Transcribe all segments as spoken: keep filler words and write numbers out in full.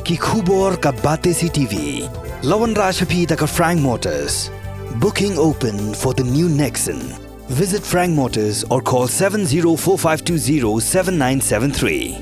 Ki khubor ka Batesi T V. La wanrah sha phi da ka Frank Motors. Booking open for the new Nexon. Visit Frank Motors or call seven zero four five two zero seven nine seven three.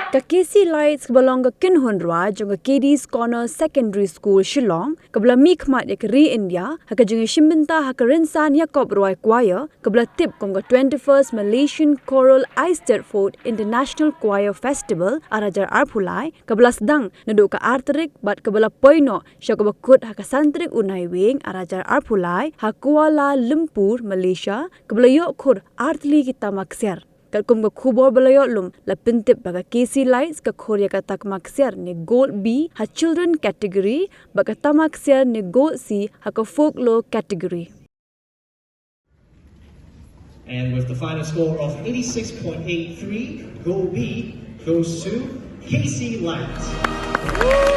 Ka K C Lights kaba long ka kynhun rwai jong ka K D's Corner Secondary School Shillong, kaba la mihkhmat ïa ka ri India ha ka jingïashim bynta ha ka rynsan Yakob Rwai Choir, kaba la tip kum ka twenty-first Malaysian Choral Eisteddfod International Choir Festival ar hajar arphew lai, kaba la sdang naduh ka ar tarik bad kaba la poi noh sha kaba kut ha ka san tarik u Naiwieng ar hajar arphew lai ha Kuala Lumpur, Malaysia, kaba la ïoh khur ar tylli ki tama ksiar. Katkum ka khubor ba la ïoh lum, la pyntip ba ka K C Lights ka khur ïa ka tama ksiar ne Gold B ha Children category bad ka tama ksiar ne Gold C ha ka Folklore category. And with the final score of eighty-six point eight three, Gold B goes to K C Lights.